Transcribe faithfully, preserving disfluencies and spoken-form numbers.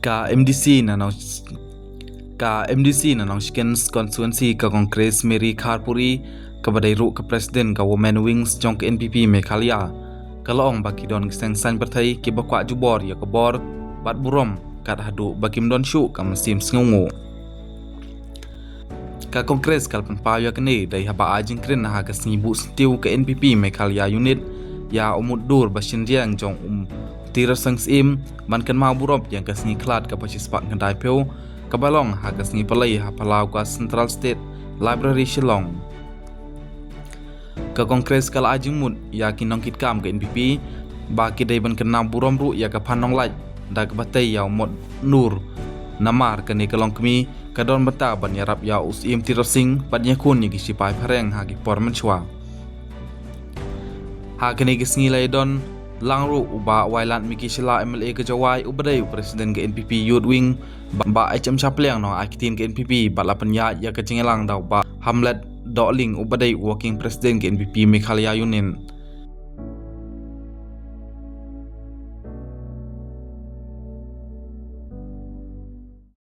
Ka MDC na Nong Ka MDC na Nongshken Constituency ka Congress Mary Kharpuri, kaba dei ruh ka President ka Women Wings jong ka NPP Meghalaya, ka la ong ba ki don ki seng saiñ pyrthei kiba kwah jubor ïa ka bor bad burom kat haduh ba kim don shuh ka mynsiem sngewnguh. Ka Congress ka la pynpaw ïa kane dei haba ai jingkren ha ka sngi buh syntiew ka NPP Meghalaya Unit ïa u mutdur ba shynriang jong u Tirot Sing Syiem ban kynmaw burom ïa ka sngi khlad kaba shispah khyndai phew, kaba long ha ka sngi Palei ha phyllaw ka Central State Library Shillong. Ka Congress ka la ai jingmut ïa ki nongkitkam ka NPP ba ki dei ban kynmaw burom ruh ïa ka Phan Nonglait da kaba tei ïa u mutdur, namar kane ka longkmie ka don bynta ban ïarap ïa u Syiem Tirot Sing bad ïakhun ïa ki shipai phareng ha ki por mynshuwa. Ha kane ka sngi la ïadon lang ruh u Bah Wailadmiki Shylla, MLA ka Jowai, uba dei u President ka NPP Youth Wing, Bah H M Shaphrang, nongai ktien ka NPP, bad la pynïaid ïa ka jingïalang da u Bah Hamlet Dohling, uba dei u Working President ka NPP Meghalaya Unit.